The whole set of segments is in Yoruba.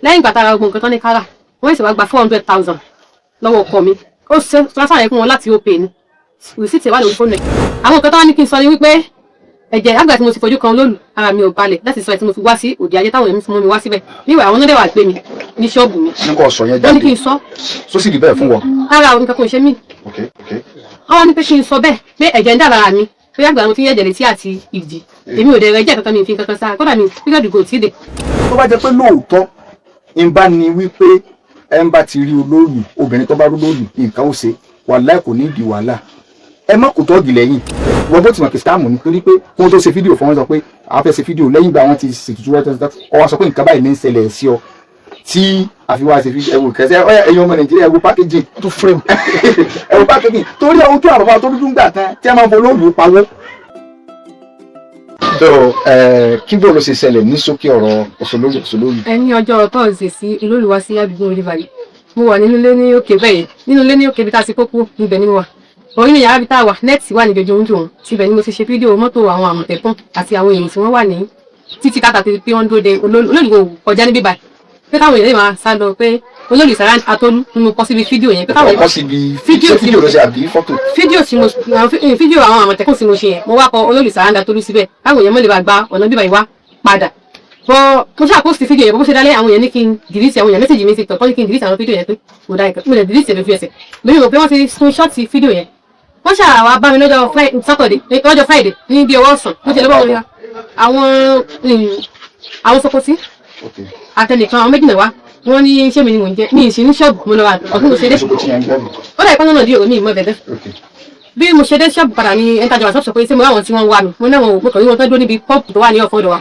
Lẹ́yìn ìgbà tá a ra gbogbo nǹkan tán ní kára, wọ́n sì wá gba 400,000 lọ́wọ́ ọkọ mi. Ó ṣe transfer yẹn fún wọn láti Opay ni, receipt wà lórí fóònù ẹ̀. Àwọn nǹkan tó wá ní kí n sọ ni wípé ẹ̀jẹ̀ àgbà tí mo ti fojú kan olóòlù, ara mi ò balẹ̀ láti sọ ẹ̀ tí mo fi wá sí òde ayé táwọn èèyàn mi fi mú mi wá síbẹ̀. Níwẹ̀, àwọn onídẹ̀wà gbé mi ní ṣọ́ọ̀bù mi. Ní kò sọ yẹn Wọ́n ní kí jáde. n sọ. Só sì rí bẹ́ẹ̀ fún wọn? Ara àwọn nǹkan kò ṣe mí. Ok ok Wọ́n wá ní pé kí n sọ bẹ́ẹ̀ pé ẹ̀jẹ̀ ń dà lára mi, pé àgbà mo ti ń yẹ̀jẹ̀ létí àti ìdí. Èmi ò dẹ̀ rẹ̀ jẹ́ kankan, mi ì fi kankan sára, kódà mi period kò tí ì dé. Tó bá jẹ́ pé lóòótọ́ ń bá ní wípé ẹ ń bá ti rí olóòlù, obìnrin tó bá rí olóòlù nǹkan ó ṣe, wàhálà kò ní di wàhálà. Ẹ má kò tọ́ọ̀gì lẹ́yìn wọ́n bó ti mọ̀ kí scam ni, torí pé kí wọ́n tó ṣe fídíò fún wọn sọ pé àwọn fẹ́ ṣe fídíò. Lẹ́yìn ìgbà wọn ti ṣètùtù rẹ̀ tó ọ wá sọ pé nǹkan báyìí ní ń ṣẹlẹ̀ sí ọ tí àfi wá ṣe fídíò. Ẹwò kẹsẹ ẹ̀yin ọmọ Nàìjíríà, ẹ wo packaging tó frame, ẹ wo packaging, torí ojú àwọn bàbá tó dúdú ń gbà tán tí a máa ń fọ olóòlù pawó. Tó kí bó ló ṣe ṣẹlẹ̀ ní sókè ọ̀rọ̀ òṣòlóòlù òṣòlóòlù? Ẹ ní ọjọ́ Thursday sí olóòlù wá sí àdúgbò Oríbalẹ̀, mo wà nínú ilé ní òkè bẹ́ẹ̀, nínú ilé ní òkè bí tá a ti kókó níbẹ̀ ni mo wà. Orí mi yàrá bí tá a wà, net wà níbi ojú oúnjẹ òun síbẹ̀ ni mo ti ṣe fídíò mọ́tò àwọn Àmọ̀tẹ́kùn àti àwọn èèyàn tí wọ́n wà ní títí kàtà tí wọ́n dúró de olóòlù. Olóòlù kò kọjá níbí báyìí, pé káwọn èèyàn lè máa sá lọ, pé olóòlù sàrà atọ́lú ni mo kọ síbi fídíò yẹn, pé káwọn Ọkọ síbi Fídíò ṣé fídíò ló ṣe àbí fọ́tò? Fídíò tí mo fídíò àwọn Àmọ̀tẹ́kùn tí mo ṣe yẹn, mo wá kọ olóòlù sàrà atọ́lú síbẹ̀ káwọn èèyàn mọ̀ lè bá gba ọ̀nà bíbá yìí wá padà. Bọ́ mo ṣáà post fídíò yẹn, bó ṣe dálé, àwọn èèyàn ní kí n delete. Àwọn èèyàn message mi ti tọ̀ ní kí n delete àwọn fídíò yẹn, pé kò dá ìkan. Mo lè delete lójú ẹsẹ̀ lórí rò pé wọ́n ti screenshot fídíò yẹn. Wọ́n ṣáà wá bá mi lọ́jọ́ Saturday, lọ́jọ́ Friday ní bí ọwọ́ ọ̀sán. Mo ti lọ bá wọn ríra àwọn Sokoti àtẹnìkan, àwọn méjì náà wá. Wọ́n ní ṣé mi ni mò ń jẹ́ mi ì sí ní ṣọ́ọ̀bù. Mo lọ wà ọdún mo ṣe dé. Sokoti yẹn ń gbọ́ mi. Ó dà ìpọ́n náà di òru mi ìmọ̀ bẹ̀bẹ̀. Bí mo ṣe dé ṣọ́ọ̀bù padà ní ẹ̀ńtàjọba ṣọ́ọ̀bù sọ pé ṣé mo ráwọn tí wọ́n wá mi. Mo náà mo kàn rí wọn tó dúró níbi pọ́ọ̀pù tó wà ní ọ̀fọ̀ ọ̀dọ̀ wa.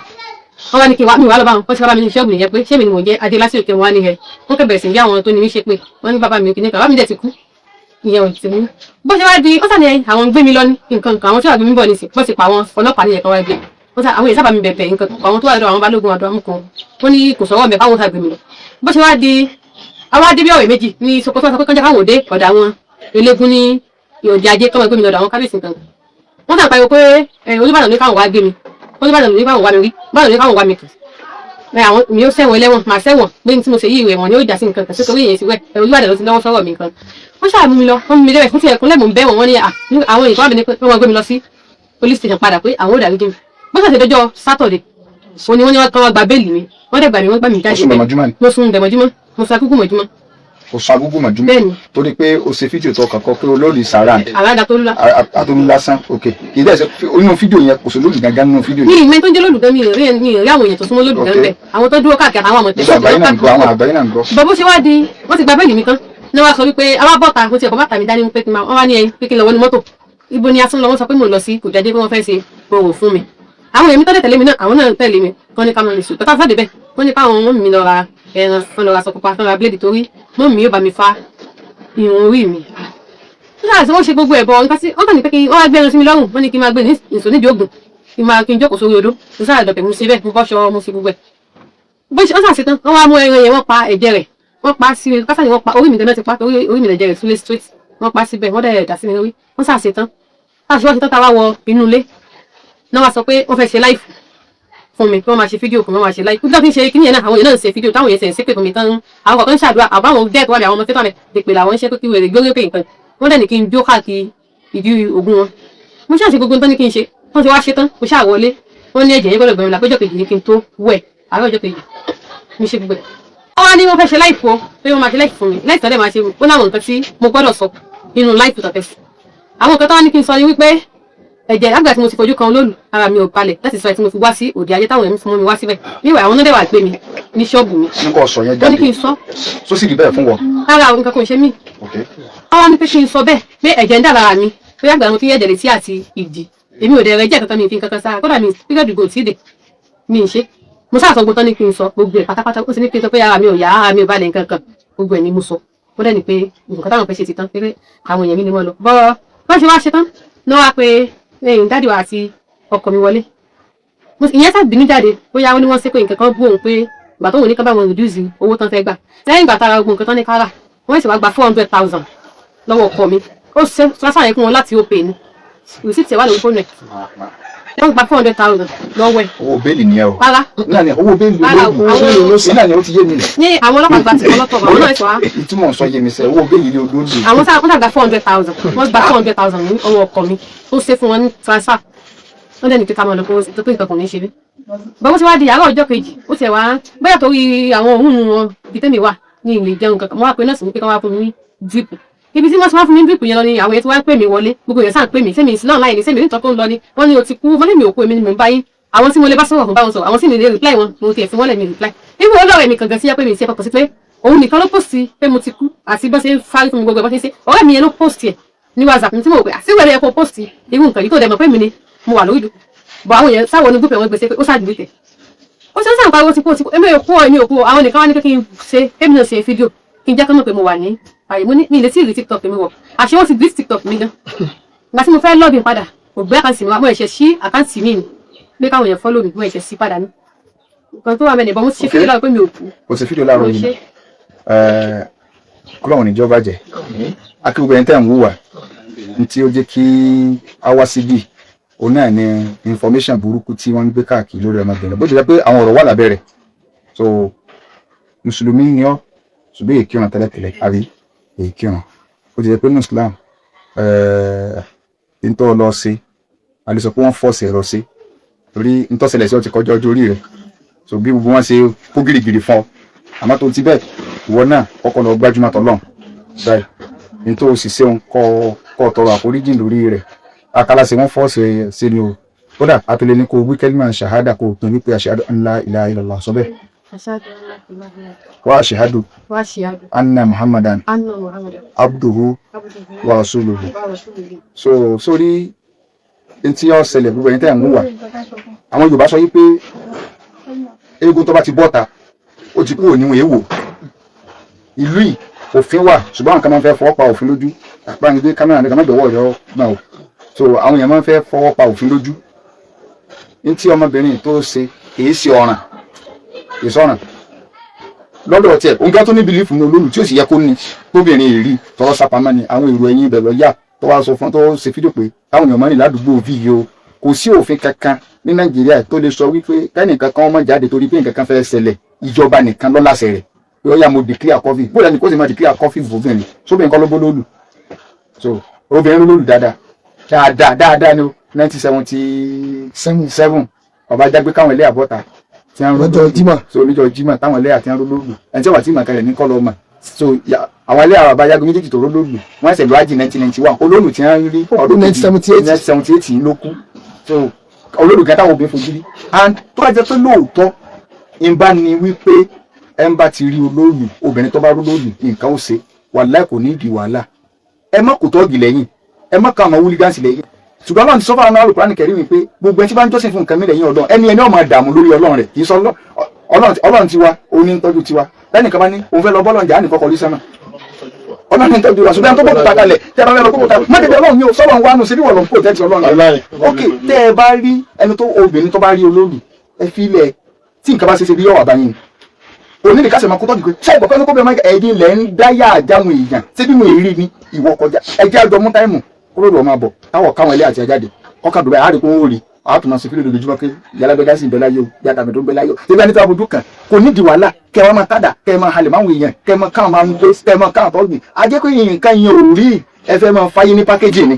Wọ́n wá ní kí n wá mi wá lọ bá wọn. Wọ́n ti wá bá mi ní ṣọ́ọ̀bù nìyẹn pé ṣé mi ni mò ń jẹ́ adé lásìkò òkè. Wọn wá ní ẹ wọ́n kẹ́ bẹ̀rẹ̀ sí ní àwọn tó ní mí ṣe pé wọ́n ní bàbá mi kìíní kan, bàbá mi dẹ̀ ti kú, ìyẹn ò ti mú. Bó ṣe wá di ó sàní àwọn gbé mi lọ ní nǹkan nǹkan, àwọn tí wàá gbé mi bọ̀ nísìn bó ti pa àwọn ọlọ́pàá nìyẹn kan wá gbé wọ́n sá. Àwọn èèyàn sábà mi bẹ̀bẹ̀ nǹkan àwọn tó wà lọ́dọ̀ àwọn balógun ọ̀dọ̀ amúkan, wọ́n ní kò sọ̀rọ̀ mẹ́ káwọn sá gbé mi lọ. Bó ṣe wá di àwọn adé bí ọ̀rẹ́ méjì ní Sokoto sọ pé kọjá káwọn òde ọ̀dọ̀ àwọn eléégún ní òde ajé kọ́mọ gbé mi lọ́dọ̀ àwọn kábíyèsí nǹkan. Wọ́n sàn pariwo pé Olúbàdàn ní káwọn wá gbé mi, Olúbàdàn ní káwọn wá mi rí, Olúbàdàn ní káwọn wá mi kù ẹ, àwọn mi ó sẹ́wọ̀n ẹlẹ́wọ̀n, màá sẹ́wọ̀n pé tí mo ṣe yí ìwé wọn ni ó jà sí nǹkan kan sí torí èyí sí wẹ̀ ẹ, Olúbàdàn ló ti lọ́wọ́ sọ́rọ̀ mi nǹkan. Wọ́n ṣáà mú mi lọ, wọ́n mú mi débẹ̀ fún ti ẹ̀kún lẹ́mọ̀ ń bẹ́ wọn. Wọ́n ní àwọn èèyàn kan wà mí ní pé wọ́n gbé mi lọ sí police station padà pé àwọn ò dárí jì mí. Bó ṣàṣẹ dọjọ́ Saturday òun ni wọ́n ní wọ́n kọ́ wá gba bail mi. Wọ́n dẹ̀ gbà mí, wọ́n gbà mí jáde. Ó sùn bẹ̀ mọ́júmọ́ ni? Mo sùn bẹ̀ mọ́júmọ́, mo sọ akúkú mọ́júmọ́. Kò sọ agúgù mọ́júmọ́? Bẹ́ẹ̀ni. Torí pé o ṣe fídíò tó kàn kọ pé olóòlì sàrà àràdà tó lula. Àtolú lásán. Ok, kì í dẹ̀ ṣe inú fídíò yẹn kò sí olóòlì gangan nínú fídíò Mi yẹn. ìmọ̀ tó ń jẹ́ lólùdán, mi ì rí àwọn èèyàn tó súnmọ́ lólùdán bẹ́ẹ̀, àwọn tó dúró káàkiri àwọn àmọ̀tẹ́kùn. Gbogbo àgbáyé náà ń gbọ́, àwọn àgbáyé náà ń gbọ́. Bọ́ bó ṣe wá di wọ́n ti gba bail mi tán ní wọ́n sọ wípé àwa bọ́ta. Mo ti ẹ̀kọ́ bàtà mi dání pé kí n máa wọ́n wá ní ẹyin pé kí n lọ wọnú mọ́tò. Ibo ni a tún lọ? Wọ́n sọ pé mò ń lọ sí kò jáde pé wọ́n fẹ́ ṣe orò fún mi. Àwọn èmi tó dẹ̀ tẹ̀lé mi náà, àwọn náà tẹ̀lé mi kọ́ ní ká máa lè sùn tọ́ta fàdé bẹ́ẹ̀. Wọ́n ní káwọn mọ́ mi lọ ra ẹran, wọ́n lọ ra aṣọ pupa, wọ́n ra blade torí mọ́ mi yóò bá mi fa irun orí mi. Wọ́n ṣáà tí wọ́n ṣe gbogbo ẹ̀bọ nǹkan tí wọ́n kàn ní pé kí wọ́n wá gbé ẹran sí mi lọ́rùn. Wọ́n ní kí n máa gbé ní ìṣó nídìí ògùn, kí n máa kí n jókòó sórí odó. Mo sáà dọ̀pẹ̀, mo ṣe bẹ́ẹ̀, mo bọ́ṣọ, mo ṣe gbogbo ẹ̀. Bó ṣe wọ́n ṣàṣetán, wọ́n wá mú ẹran yẹn, wọ́n pa ẹ̀jẹ̀ rẹ̀, wọ́n pa sí mi kásá ni wọ́n pa orí mi gan-an ti pa torí orí mi lẹ̀jẹ̀ rẹ̀ súlé straight. Wọ́n pa síbẹ̀, wọ́n dẹ̀ dà sí mi lórí. Wọ́n ṣàṣetán táà ṣe wọ́n ṣetán tá a wá wọ inú ilé náà, wá sọ pé wọ́n fẹ́ ṣe live fún mi, kí wọ́n máa ṣe fídíò fún mi, wọ́n máa ṣe live nígbà tí ń ṣe kíní yẹn náà. Àwọn èèyàn náà ń ṣe fídíò táwọn yẹn ṣe ń ṣépè fún mi tán, àwọn kọ̀ọ̀kan ń ṣàdúrà àbáwọn dẹ́ẹ̀ tó wà ní àwọn ọmọ tẹ́tọ́ mi dèpè làwọn ń ṣe pé kí wèrè gbórí pé nǹkan. Wọ́n dẹ̀ ní kí n jó káàkiri ìdí ògùn wọn. Mo ṣáà ṣe gbogbo nǹkan ní kí n ṣe. Wọ́n ti wá ṣe tán, mo ṣáà wọlé. Wọ́n ní ẹ̀jẹ̀ yẹn gbọ́dọ̀ gbẹ̀rún lápéjọ kejì ní kí n tó wẹ̀. Àárọ̀ ọjọ́ kejì mo ṣe gbogbo ẹ̀. Wọ́n wá ní wọ́n fẹ́ ṣe live o, pé wọ́n máa ṣe live fún mi. Live tọ́lẹ̀ máa ṣe, ó láwọn nǹkan tí mo gbọ́dọ̀ sọ nínú live tó tàfẹ́ sí. Àwọn nǹkan tó wá ní kí n sọ ni wípé ẹ̀jẹ̀ àgbà tí mo ti fojú kan olóòlù, ara mi ò balẹ̀ láti sọ ẹ̀ tí mo fi wá sí òde ayé táwọn èèyàn fi mú mi wá síbẹ̀. Níwẹ̀, àwọn onídẹ̀wà gbé mi ní ṣọ́ọ̀bù mi. Ní kò sọ yẹn Wọ́n ní jáde. kí n sọ. Só sì rí bẹ́ẹ̀ fún wọn? Ara àwọn nǹkan kò ṣe mí. Wọ́n wá ní pé kí n sọ bẹ́ẹ̀ pé ẹ̀jẹ̀ ń dà lára mi, pé àgbà mo ti ń yẹ̀jẹ̀ létí àti ìdí. Èmi ò dẹ̀ rẹ̀ jẹ́ kankan, mi ì fi kankan sára, kódà mi period kò tí ì dé, mi ì ṣe. Mo sáà sọ gbogbo tán ní kí n sọ gbogbo ẹ̀ pátápátá. Ó sì ní kí n sọ pé ara mi ò yá, ara mi ò balẹ̀, nǹkan kan, gbogbo ẹ̀ ni mo sọ. Ó dẹ̀ ní pé nǹkan táwọn fẹ́ ṣe ti tán, pé àwọn èèyàn mi ni wọ́n lọ bọ́. Wọ́n ṣe wá ṣe tán ní wọ́n wá pé ẹ̀yìn daddy wa àti ọkọ mi wọlé. Ìyẹn sáà bínú jáde, bóyá ó ní wọ́n ṣe pé nǹkan kan bú òun, pé ìgbà tóun ní ká bá wọn reduce owó tán fẹ́ gbà. Lẹ́yìn ìgbà tára gbogbo nǹkan tán ní kára, wọ́n sì wá gba 400,000 lọ́wọ́ ọkọ mi. Ó ṣe transfer yẹn fún wọn láti Opay ni, receipt ẹ̀ wà lórí fóònù ẹ̀. Wọ́n gba 400,000 lọ́wọ́ ẹ̀. Owó bẹ́ẹ̀lì nìyẹn o. Rárá. Náà ni owó bẹ́ẹ̀lì Rárá, olóògùn àwọn- náà ni ó ti yé mi. Ní àwọn ọlọ́pàá gba tiwọn lọ́tọ̀, àwọn náà sọ wá. Ìtumọ̀ sọ yé mi sẹ́, owó bẹ́ẹ̀lì olóògùn. Àwọn sáà wọ́n gba 400,000, wọ́n gba 400,000 ní ọwọ́ ọkọ mi tó ṣe fún wọn ní transfer. Wọ́n dẹ̀ ní pé ká máa lọ, kó tó pé nǹkan kò ní ṣe mí. Bọ́n ti wá di àárọ̀ ọjọ́ kejì, ó tiẹ̀ wá bóyá torí àwọn òórùn wọn ibi tẹ́mi wà ní ìlú ìjẹun kankan, mo wá pe nọ́ọ̀sì mi pé kí wọ́n wá fún mi ní drip. Ibi tí wọ́n ti wá fún mi ní drip yẹn lọ ni àwọn yẹn ti wá pè mí wọlé. Gbogbo yẹn sáà ń pè mí, sẹ́mi ìsìlẹ̀ online ni, sẹ́mi nítorí tó ń lọ ni. Wọ́n ní o ti kú, wọ́n ní mi ò kú, èmi ni mò ń bá yín. Àwọn tí mo lè bá sọ̀rọ̀, mo bá wọn sọ̀rọ̀. Àwọn tí mi lè reply wọn, mo tiẹ̀ fi wọ́n lẹ̀, mi reply. Ibi olóòrè mi kankan sí yẹ pé mi ti ẹ̀ kọ̀kọ̀ sí pé òun nìkan ló post pé mo ti kú àti bó ṣe ń fárí fún mi, gbogbo ẹ̀ bó ṣe ń ṣe. Ọ̀rẹ́ mi yẹn ló post ẹ̀ ní WhatsApp mi tí mo rò pé àṣìwẹ̀ rẹ̀ kó post irú nǹkan yìí tó dẹ̀ mọ̀ pé mi ni mo wà lórí ìlú bọ̀. Àwọn yẹn sáwọn onígbùpẹ̀ wọn gbèsè pé ó ṣáà delete ẹ̀. Ó ṣe ń sàn pariwo ti kú, ó ti kú, èmi ò kú ọ, èmi ò kú ọ. Àwọn nìkan wá ní pé kí n ṣe, kémi náà ṣe fídíò, kí n jẹ́ kán mọ̀ pé mo wà ní àyè. Mo ní mi ì lè tí ì rí TikTok mi wọ̀. Àṣé wọ́n ti delete TikTok mi gan. Ìgbà tí mo fẹ́ login padà, kò gbé account mi wá. Mo ẹ̀ṣẹ̀ sí account mi ni pé káwọn èèyàn follow mi, mo ẹ̀ṣẹ̀ sí padà ní nǹkan tó wà mẹ́rin ìbọn. Mo ti ṣe fídíò láwọn pé mi ò kú. Kò sí fídíò láàárọ̀ Mo yìí. ṣe. Kọ́lọ́hún níjọba jẹ́ akíwèé ẹni tẹ́ ń wúwà ní tí ó jẹ́ kí a wá síbí, òun náà ni information burúkú tí wọ́n ń gbé káàkiri lórí ọmọbìnrin, bó ti jẹ́ pé àwọn ọ̀rọ̀ wà lábẹ́ rẹ̀. So mùsùlùmí ni ọ́, ṣùgbọ́n èyí kírun tẹ́lẹ̀tẹ́lẹ̀ àbí èyí kírun, ó ti jẹ́ pé ní Islam ẹ̀ ń tọ́ lọ sí, a lè sọ pé wọ́n force ẹ̀ lọ sí, torí ń tó ṣẹlẹ̀ sí ọ ti kọjá ọjọ́ orí rẹ̀. So bí gbogbo wọn ṣe kó gìrìgìrì fún ọ, àmọ́ tó ti bẹ́ẹ̀, ìwọ náà kọ́kọ́ lọ gbájúmọ́ tọ́lọ́run báyìí ní tó o sì ṣeun kọ́ kọ́ tọrọ àforíjìn lórí rẹ̀. Akálà ṣe wọ́n force ṣe ni o. Kódà àtúlẹ̀ ní kó wí kẹ́límà ṣàhádà, kó o tún wípé ashhadu an la ilaha illallah, sọ bẹ́ẹ̀. Ashhadu an la ilaha illallah. Wa ashhadu wa ashhadu anna muhammadan anna muhammadan abduhu abduhu wa rasuluhu. wa rasuluhu. So sórí n tí ó ṣẹlẹ̀, gbogbo ẹ̀yin tẹ́ ẹ̀ ń wà, àwọn Yorùbá sọ yí pé eégún tó bá ti bọ́ta, ó ti kúrò níwọ̀n èèwò. Ìlú yìí, òfin wà, ṣùgbọ́n àwọn kan máa ń fẹ́ fọwọ́ pa òfin lójú. Àpáǹgbé kámẹ́rà nìkan má jọ̀wọ́ ọ̀yọ́ náà o. So àwọn èèyàn máa ń fẹ́ fọwọ́ pa òfin lójú. Ní tí ọmọbìnrin tó ṣe kìí ṣe ọ̀ràn, kìí sọ̀ràn lọ́dọ̀ tiẹ̀. Òun gán tó ní belief ní olóòlù tí ó sì yẹ kó ní tóbìnrin èrí tọrọ sápamọ́ ni. Àwọn èrò ẹ̀yìn ibẹ̀ lọ yá tó wá sọ fún tó ṣe fídíò pé táwọn èèyàn máa ń rìn ládùúgbò fíyì o. Kò sí òfin kankan ní Nàìjíríà tó lè sọ wípé kẹ́nìkan kan má jáde torí pé nǹkan kan fẹ́ ṣẹlẹ̀. Ìjọba nìkan ló láṣẹ rẹ̀ pé ó yá, mo declare curfew. Bóyá ni kó sì máa declare curfew fòfin sóbìnrin kọ́ ló bó lóòlù. So obìnrin ló lóòlù dáadáa dáadáa dáadáa ní 1977, ọba jágbé káwọn ilé àbọ̀ta tí wọ́n Lọ́jọ́ Jímọ̀. So níjọ́ Jímọ̀ táwọn ilé àti ẹ̀rọ lóòlù, ẹni tí wọ́n ti mọ̀ kalẹ̀ ní kọ́ lọ́ọ́ mọ̀. So àwọn ilé àwọn àbájágun méjèèjì tó rólóòlù, wọ́n ṣẹ̀ lọ́wọ́ 1991. Olóòlù tí wọ́n rí ọdún 1978. 1978 ló kú. So olóòlù kan táwọn obìnrin fojú rí, and tó bá jẹ́ pé lóòótọ́ ń bá ní wípé ẹ ń bá ti rí olóòlù, obìnrin tó bá rólóòlù, nǹkan ó ṣe, wàláì kò ní ìdí wàhálà. Ẹ má kò tọ́ọ̀gì lẹ́yìn, ẹ má ká àwọn hooligans lẹ́yìn. Ṣùgbọ́n Ọlọ́run ti sọ fún àwọn Al-Qur'ani Karim wípé gbogbo ẹni tí bá ń jọ́sìn fún nǹkan mi lẹ́yìn Ọlọ́run, ẹni ó máa dààmú lórí Ọlọ́run rẹ̀. Kì í sọ Ọlọ́run. Ọlọ́run tiwa, òun ní ń tọ́jú tiwa. Lẹ́nìkan bá ní òun fẹ́ lọ bọ́lọ̀ jà á nìkan kọrí sẹ́mà. Ọlọ́run ní ń tọ́jú wa, ṣùgbọ́n tó bọ̀ kúta kalẹ̀ tẹ́ ẹ bá fẹ́ lọ kó kúta má dédé Ọlọ́run ní o sọ́lọ́run wá nù sí bí wọ́n lọ ń protect Ọlọ́run rẹ̀. Ok, tẹ́ ẹ bá rí ẹni tó obìnrin tó bá rí olóòlù, ẹ fi ilẹ̀ tí nǹkan bá ṣe ṣe bí yọ̀wà báyìí òní nìkan ṣe máa kó tọ́jú pé ṣé ìgbọ̀kọ́ ní kó bẹ́ẹ̀ máa ẹ̀yin lẹ̀ ń dáyà àjáwọn èèyàn ṣé bí mo rí ni ìwọ kọjá. Ẹjẹ́ àjọ mú time kúrò lọ́ọ́ máa bọ̀ táwọ̀ káwọn ilé àti ajáde ọkà dùbẹ̀ àárí kó ń rí àtúnmọ̀ sí fílẹ̀ lójoojúmọ́ pé yàrá sì ń bẹ láyé o, yàtà mi tó ń bẹ láyé o. Tẹ́lẹ̀ ní tí wàá fojú kàn kò ní di wàhálà kẹ́ ẹ máa tádà, kẹ́ ẹ máa halẹ̀ máwọn èèyàn, kẹ́ ẹ máa káwọn máa ń gbé, kẹ́ ẹ máa káwọn tọ́gbìn. Ajẹ́ pé nǹkan yẹn ò rí, ẹ fẹ́ máa fáyé ní package ni,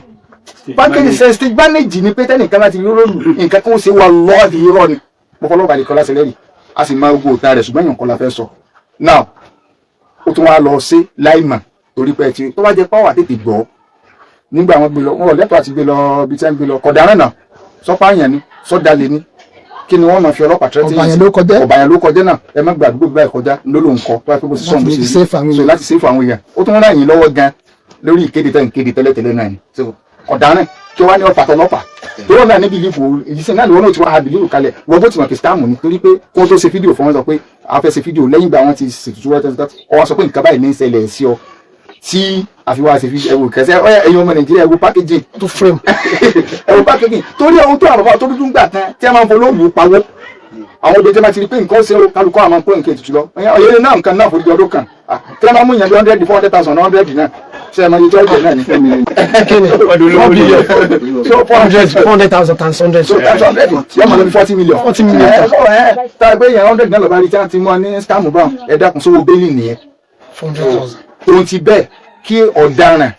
package ṣe stage manage ni pé tẹ́nìkan bá ti rí róòlù, nǹkan kan ó ṣe wà lọ́ọ̀dì. Irọ́ ni mo fọlọ́ bàdì kọ́lá sílẹ̀ rí, a sì máa gbọ́ òtá rẹ̀, ṣùgbọ́n èèyàn kọ́ la fẹ́ sọ now. Ó tún wá lọ sí láìmọ̀ torí pé ti tó bá jẹ́ pàwọ́ àtètè gbọ́ nígbà wọn gbé lọ, wọn ò lẹ́tọ̀ọ́ àti gbé lọ ibi tí wọ́n gbé lọ. Kọ̀dáràn náà sọ́pá àyàn ni, sọ́dalẹ̀ ni, kí ni wọ́n máa fi ọlọ́pàá tẹ́tí? Ọ̀bàyàn ló kọjá. Ọ̀bàyàn ló kọjá náà. Ẹ má gba àdúgbò báyìí kọjá ló ló ń kọ tó wáá pé bó ṣe sọ̀rọ̀ bó Láti ṣe save àwọn rí. So èèyàn. láti save àwọn èèyàn, ó tún ràn yín lọ́wọ́ gan lórí ìkéde tẹ́ ń kéde tẹ́lẹ̀tẹ́lẹ̀ náà ni. So ọ̀daràn kí wọ́n á ní ọ̀pá tọlọ́pàá tó wọ́n náà ní belief ìjísẹ́ náà ni wọ́n náà ti wá ha belief kalẹ̀ wọ́n bó ti mọ̀ kí scam ni, torí pé kó tó ṣe fídíò fún wọn sọ pé a fẹ́ ṣe fídíò. Lẹ́yìn ìgbà wọn ti ṣètùtù wọ́n tẹ́tí ọ wá sọ pé nǹkan báyìí ní í ṣẹlẹ̀ sí ọ tí àfiwá ṣe fi ẹwù kẹsẹ ọ. Ẹ̀yin ọmọ Nàìjíríà, ẹwù packaging tó frame. Ẹwù packaging torí ohun tó àwọn bàbá tó dúdú ń gbà tán tí a máa ń folóòlù pawó. Àwọn obìnrin tí a máa ti rí pé nǹkan ṣe ó kálukọ́ àwọn pé nǹkan ètùtù lọ ọ̀yẹ́rẹ́ náà, nǹkan náà forí ọdún kan tí wọ́n máa mú ìyẹn bí 100, 400,000, 100 náà. Ṣé ẹ máa yẹ jọ́ọ̀jẹ̀ náà ní? Kíni? 1 billion. So 400 400,000 times 100. So times 100, yóò máa lọ bí 40 million. 40 million. Ẹ ẹ tá a gbé yẹn 100 náà lọ́ba rí tí wọ́n ti mú ọ ní scam báwọn, ẹ dákun, sówó bẹ́ẹ̀lì nìyẹn. 400,000. Ohun ti bẹ́ẹ̀ kí ọ̀daràn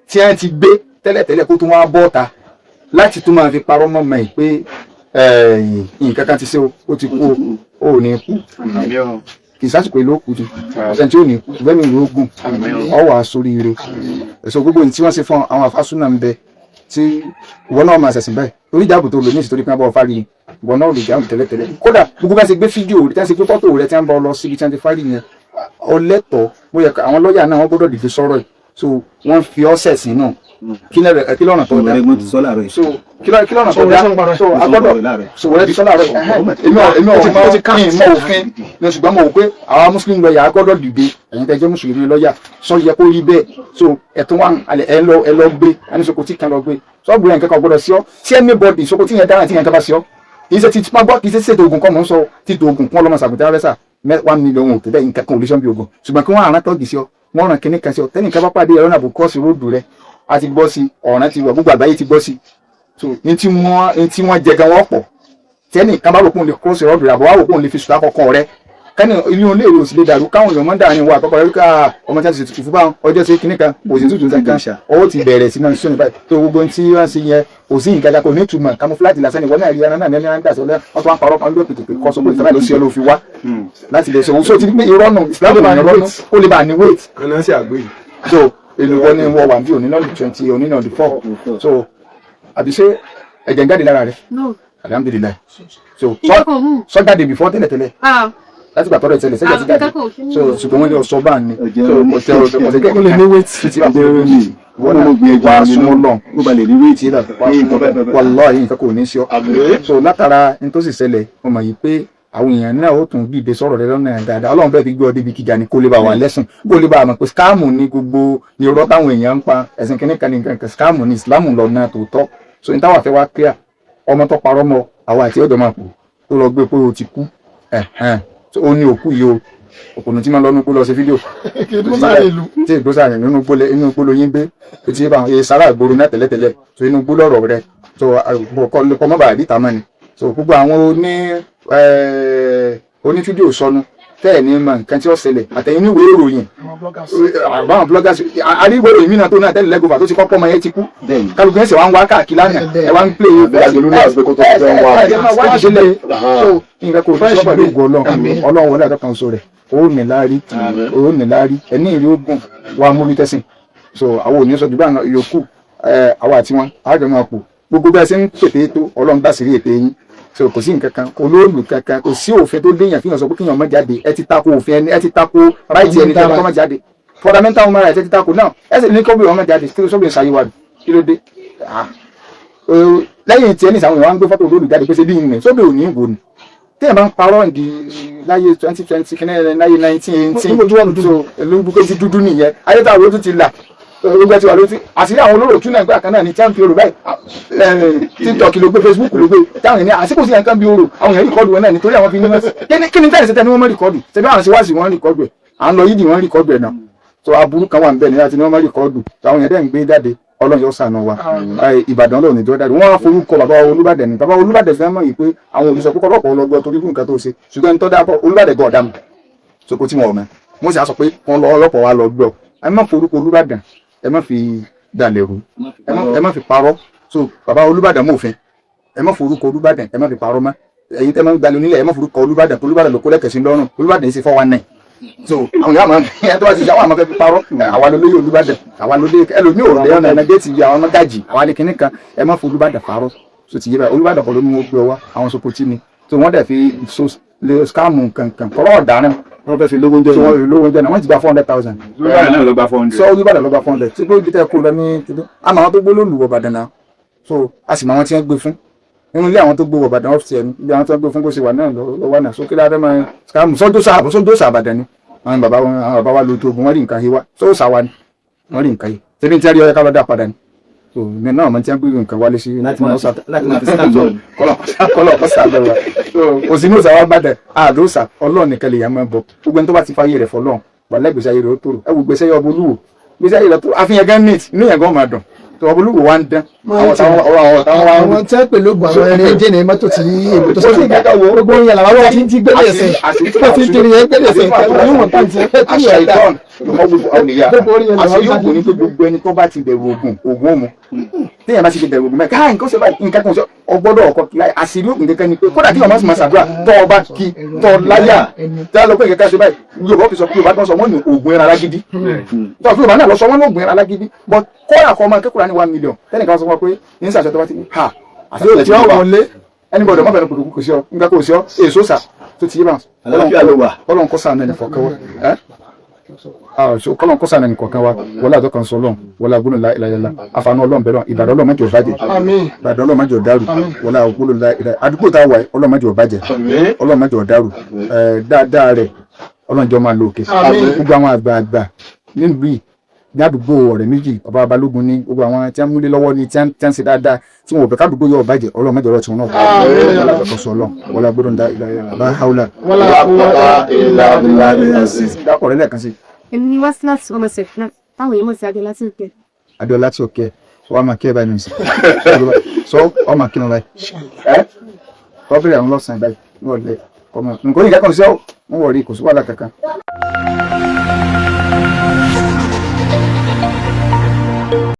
tí wọ́n ti gbé tẹ́lẹ̀tẹ́lẹ̀ kó tún wá bọ́ ta láti tún máa fi parọ́ mọ́ mọ́ ẹ̀ pé nǹkan kan ti ṣe o, ó ti kú o, ò ní kú, kì í sásìkò ìlú òkú ju ọ̀sẹ̀ tí ò ní kú bẹ́ẹ̀ mi ò gùn ọ wà sórí ire. Ẹ̀sọ́ gbogbo ní tí wọ́n ṣe fún àwọn àfásúnà ń bẹ tí ìwọ náà máa ṣẹ̀sìn báyìí torí ìjáàbù tó lò ní ìsìtorí pé wọ́n bá ọ fárí, ìwọ náà lò jáàbù tẹ́lẹ̀tẹ́lẹ̀. Kódà gbogbo bá ṣe gbé fídíò rẹ tí wọ́n ṣe gbé fọ́tò rẹ tí wọ́n bá ọ lọ síbi tí wọ́n ti fárí yẹn, ọlẹ́tọ̀ọ́ bóyá àwọn lọ́ọ̀yà náà wọ́n gbọ́dọ̀ dìde sọ̀rọ̀ yìí. So wọ́n fi ọ́ sẹ̀sìn náà kí lọ́nà tó dá. Mo ti sọ láàárọ̀ yìí. So kí lọ́nà tó dá, so a gbọ́dọ̀ so wọ́n ti sọ láàárọ̀ yìí. Èmi ò mọ mọ òfin ní, ṣùgbọ́n mo wò pé àwa muslim lọ́ọ̀yà a gbọ́dọ̀ dìde. Ẹ̀yin tẹ́ jẹ́ mùsùlùmí lọ́ọ̀yà, sọ yẹ kó rí bẹ́ẹ̀. So ẹ̀tún wa ẹ lọ ẹ lọ gbé ẹni sokoti kan lọ gbé sọ́ọ̀bù rẹ̀, nǹkan kan gbọ́dọ̀ sí ọ tí anybody sokoti yẹn dára tí yẹn kan bá sí ọ. Kì í ṣe ti má gbọ́, kì í ṣe ṣètò oògùn kan mò ń sọ títò oògùn kún ọlọ́mọ sàgùntàn rẹ́sà 1 million ò tó bẹ́ẹ̀, nǹkan kan ò lè sọ́n bí oògùn, ṣùgbọ́n kí wọ́n àrán tọ́gì sí ọ, wọ́n ràn kíní kan sí ọ, tẹ́nìkan bá pàdé ẹ̀rọ nàbò kọ́ọ̀sì róòdù rẹ, a ti gbọ́ sí ọ̀ràn ti wà, gbogbo àgbáyé ti gbọ́ sí. So ní tí wọ́n jẹ gan wọ́n pọ̀. Tẹ́nìkan bá rò pé òun lè kọ́ọ̀sì róòdù rẹ, àbọ̀ wá rò pé òun lè fi sùtá kọ̀ọ̀kan rẹ, kẹ́ni ilé olè èrò sì lè dàrú káwọn èèyàn máa ń dàrin wa àkọ́kọ́ rẹ ká ọmọ tí a ti ṣètùtù fún báwọn ọjọ́ sí kinní kan kò sí tuntun kankan, owó ti bẹ̀rẹ̀ sí náà sóni báyìí tó gbogbo tí wọ́n ṣe yẹn kò sí nǹkan kan, kò ní ìtumọ̀, camouflage lásán ni. Wọ́n náà rí ẹran náà ní ẹran dà sọ́lẹ́, wọ́n tún wá parọ́ kan lóòpì tètè kọ́ sọ pé ìsìlámù ló ṣe ọ ló fi wá láti lè ṣe òun. So ti ní pé irọ́ nù, ìsìlámù ní irọ́ nù, ó lè bá ní weight. Kan sí àgbé yìí. So èlùbọ́ ni wọ́n wà bí òní náà 20, òní náà 4. So àbí ṣé ẹ̀jẹ̀ ń jáde lára rẹ̀? No. Alhamdulillahi. So Nǹkan kan ò mú. sọ jáde before tẹ́lẹ̀tẹ́lẹ̀ Ah, láti gbà tọ́rọ̀ ìṣẹ̀lẹ̀ sẹ́jà ti jáde. Nǹkan kan ò ṣe mí. So ṣùgbọ́n wọ́n ní ọ̀sọ́ bá ní so ọ̀tẹ̀ ọ̀tẹ̀ ọ̀tẹ̀ Ó lè ní weight. títí wà fún mi wọ́n náà wà súnmọ́ lọ́n Ó ba lè rí weight. Wà súnmọ́ lọ́n, wàláhì nǹkan kò ní sí ọ. So látara ní tó sì ṣẹlẹ̀, mo mọ̀ yìí pé àwọn èèyàn náà ó tún dìde sọ̀rọ̀ rẹ lọ́nà dáadáa. Ọlọ́run bẹ́ẹ̀ fi gbé ọ débi gíga ni kó lè bá wà lẹ́sìn, kó lè bá a mọ̀ pé scam ni gbogbo ní irọ́ táwọn èèyàn ń pa ẹ̀sìn kìíní kan ní nǹkan kan, scam ni, ìsìlámù lọ́nà tòótọ́. So ní táwa fẹ́ wá clear, ọmọ tó parọ́ mọ́ àwa àti ọ̀dọ́ máa pò tó lọ gbé pé o ti kú, ẹ̀hẹ́n, so ó ní òkú yìí o, òkùnrin tí máa lọ nínú kó lọ ṣe fídíò Kì í dúró sáré ìlú. Tí ìgbó sáré nínú gbólẹ, inú gbóló yín gbé tí bá wọn sára ìgboro náà tẹ́lẹ̀tẹ́lẹ̀. So inú gbóló ọ̀rọ̀ rẹ, so kọ́ mọ́ bàa ríta mọ́ ni. So gbogbo àwọn oní fídíò sọnù tẹ́ ẹ̀ ní mọ nǹkan tí ó ṣẹlẹ̀ àtẹ̀yìn oníwèé ìròyìn, Àwọn bloggers. Àbáwọn bloggers, àríwé ìròyìn mìíràn tó náà tẹ́lẹ̀ lẹ́gọ̀fà tó ti kọ́kọ́ ọmọ yẹn ti kú, kálukú ẹsẹ̀ wa ń wá káàkiri lánàá, ẹ wá ń play. Àbí ló náà gbé kó tó fẹ́ wá. Wá sílẹ̀. So nǹkan kò ní sọ pẹ̀lú ògo Ọlọ́run. Ọlọ́run wọlé àtọ́kàn so rẹ̀, ó ní láárí, ó ní láárí, ẹni ìrí ogun wa mórí tẹ́sìn. So àwọn ò ní sọ jù bá yòókù àwa àti wọn àjọ máa pò gbogbo bí a ṣe ń pètè tó. Ọlọ́run bá sì rí ètè yín. So kò sí nǹkan kan, kò lóòlù kankan, kò sí òfin tó déyàn fihàn sọ pé kíyàn má jáde. Ẹ ti tako òfin ẹni, ẹ ti tako right ẹni tẹ́lẹ̀ kọ́ má jáde, fundamental human rights ẹ ti tako náà. Ẹ sì ní kó bí wọn má jáde, kí ló sọ́bìnrin ṣayé wa, kí ló dé? Ah, lẹ́yìn tí ẹni sàwọn èèyàn wá ń gbé fọ́tò olóòlù jáde pé ṣe bí ìrìn sóbì ò ní wò ni téèyàn bá ń parọ́ ìdí láyé 2020 kí ní láyé 1918. Níbo tí wọ́n lò dúdú? So olùgbò ti dúdú nìyẹn, ayé tá àwọn ojú ti là, gbogbo ẹ ti wà lójú àṣírí àwọn olóró tún náà gbà kan náà ní champion orò báyìí. TikTok ló gbé, Facebook ló gbé, táwọn ènìyàn àsìkò sí yẹn kan bí orò, àwọn èèyàn record wọn náà nítorí àwọn fi ní wọn. Kí ni tẹ́lẹ̀ sí tẹ́ ni wọ́n mọ̀ record ṣẹbi àwọn síwáàsì wọn record ẹ̀, à ń lọ yídì wọn record ẹ̀ náà. So aburú kan wà ń bẹ̀ ní láti ní wọ́n mọ̀ record tó àwọn èèyàn dẹ̀ ń gbé jáde. Ọlọ́run yóò ṣàánú wa. Ìbàdàn lòun ìjọ jáde, wọ́n á forúkọ bàbá Olúbàdàn ní bàbá Olúbàdàn fẹ́ mọ̀ yìí pé àwọn olùsọ pé kọ́lọ́pọ̀ ọlọ́gbọ́ torí fún nǹkan tó ṣe, ṣùgbọ́n ẹni tó dáa Olúbàdàn gan ọ̀dàmù soko tí wọn ò mọ̀, wọ́n sì á sọ pé wọ́n lọ ọlọ́pàá wa lọ gbọ́. Ẹ má forúkọ Olúbàdàn, ẹ má fi dalẹ̀ rú, ẹ má fi parọ́. So bàbá Olúbàdàn mọ̀ọ́fin, ẹ má forúkọ Olúbàdàn, ẹ má fi parọ́ mọ́. Ẹ̀yin tẹ́ máa ń gbalẹ̀ onílẹ̀, ẹ má forúkọ Olúbàdàn tó Olúbàdàn ló kó lẹ́kẹ̀sí lọ́rùn. Olúbàdàn yìí ṣe 419. So àwọn yàrá máa ń ẹ tó bá ti ṣe àwọn àmọ́ fẹ́ fi parọ́, àwa ló lóye Olúbàdàn, àwa ló lé ẹlòmíì ò lé ọ̀nà ẹ̀nà géètì yìí, àwọn mọ́gàjì, àwa lè kíní kan. Ẹ má fi Olúbàdàn parọ́. So ti yé báyìí, Olúbàdàn kọ́ ló mú gbé ọwọ́ àwọn Sokoti ni. So wọ́n dẹ̀ fi so lè scam kankan kọ́rọ́ ọ̀daràn. Wọ́n fẹ́ fi lówó oúnjẹ so yìí. Wọ́n fi lówó oúnjẹ náà, wọ́n ti gba 400,000. Olúbàdàn náà ló gba 400. Sọ Olúbàdàn ló gba 400 tí kò tẹ́ kó lọ ní tìlú àmọ́ àwọn tó gbó lólu wọ̀ Ìbàdàn náà. So a sì mọ àwọn tí wọ́n gbé fún nínú ilé, àwọn tó gbé wọ̀ Ìbàdàn ọ́fíìsì ẹni ilé, àwọn tó gbé fún bó ṣe wà náà lọ wà náà. So kí láfẹ́ máa scam sọ́jọ́ sáà, sọ́jọ́ sáà Ìbàdàn ni àwọn bàbá wọn, àwọn bàbá wa lo tó ogun, wọ́n rí nǹkan yìí wá sọ́jọ́ sáà wa ni wọ́n rí nǹkan yìí ṣebí tí a rí ọyẹ ká lọ dá padà ni. So ní náà mo ti ń gbé nǹkan wálé sí Láti máa fi scam zone. Kọlọ kọlọ kọsà lọ wa. So kò sí ní òsà wa gbàdẹ àdóòsà. Ọlọ́run nìkan lè yàn máa bọ. Gbogbo ẹni tó bá ti fàyè rẹ̀ fọlọ́run wà lẹ́gbẹ̀sẹ̀ ayé rẹ̀ ó tòrò. Ẹ wò gbèsè yọ ọbọ olúwo. Gbèsè ayé lọ tó àfihàn gan neat, inú yẹn gan máa dùn tó ọbọ olúwo wa ń dán. Àwọn táwọn ọ̀rọ̀ àwọn táwọn wa ń Àwọn tí wọ́n pè lóògùn, àwọn ẹni ẹjẹ́ ní mọ́tò tí èbó tó Kò sí ìkẹ́kọ̀ọ́ wo. Gbogbo yẹn làwọn wọ́n ti ń jí gbélé ẹsẹ̀, wọ́n ti ń kiri yẹn gbélé ẹsẹ̀, níwọ̀n tó ń ti Àṣà ìtọ́n lọ́mọ gbogbo àwọn ènìyàn. Gbogbo orí yẹn làwọn Àṣírí bá ògùn ni pé gbogbo ẹni tó bá ti bẹ̀rù ògùn, ògùn òmu. Téèyàn bá ti bẹ̀rù ògùn mẹ́ka nǹkan ṣe báyìí, nǹkan kan ṣe ọgbọ́dọ̀ ọkọ kí láyà. Àṣírí ògùn kankan ni pé kódà kí ọmọ sì máa ṣàdúrà tọ́ ọba kí tọ́ láyà tí a lọ pé nǹkan ṣe báyìí. Yorùbá fi sọ pé Yorùbá kan sọ wọ́n ní ògùn ẹran alágídí tọ́ fún Yorùbá náà lọ sọ wọ́n ní ògùn ẹran alágídí, but kódà kọ́ ọmọ akẹ́kọ̀ọ́ ní 1 million tẹ́nìkan sọ fún wa pé ní sàṣẹ tó bá ti ha àti Tí ó wọlé. Ẹni gbọ́dọ̀ má bẹ̀rẹ̀ kòtò, kò sí ọ nǹkan, kò sí ọ èso sà tó ti yé bá. Àlàáfíà ló wà. Ọlọ́run kó ṣàánú ẹnì kọ̀ọ̀kan wa ẹ́. Ah, so kọ́lọ́n kó ṣàánú ẹnì kọ̀ọ̀kan wa. Wọlé àtọ́kàn sọ Ọlọ́run, wọlé agbóhùn láìláìlá àfààní Ọlọ́run bẹ̀rẹ̀. Ìbàdàn, Ọlọ́run má jẹ́ ó bàjẹ́. Àmín. Ìbàdàn, Ọlọ́run má jẹ́ ó dàrú. Wọlé agbóhùn láìláìlá. Àdúgbò tá a wà yìí, Ọlọ́run má jẹ́ ó bàjẹ́, Ọlọ́run má jẹ́ ó dàrú. Ẹ̀, dáadáa rẹ̀, Ọlọ́run jọ máa lọ òkè. Àmín. Gbogbo àwọn àgbààgbà nílùú yìí, ní àdúgbò ọ̀rẹ́ méjì, ọba Balógun ní gbogbo àwọn tí wọ́n múlé lọ́wọ́ ní tí wọ́n ń ṣe dáadáa, tí wọn ò bẹ̀ kádùúgbò yóò bàjẹ́, Ọlọ́run má jẹ́ ọ̀rọ̀ tí wọn náà Àmín. wọlé àtọ́kàn sọ Ọlọ́run, wọlé agbóhùn láìláìlá bá haúlà. Wala quwwata illa billahi. Dákọ̀ rẹ̀ lẹ́ẹ̀kan sí. Èmi ni Wasilat ọmọ Sefina, táwọn èèyàn mọ̀ sí Adéọlá tí ń kẹ́. Adéọlá tí o kẹ wàá máa kí ẹ báyìí nìyí sọ ọ máa kí wọn báyìí ẹ kọ́ bẹ̀rẹ̀ àwọn lọ́sàn-án báyìí ní ọ̀lẹ́ kọ́ máa nǹkan oníkẹ́kọ̀ọ́ sí ọ wọ́n wọ̀ rí, kò sí wàhálà kankan.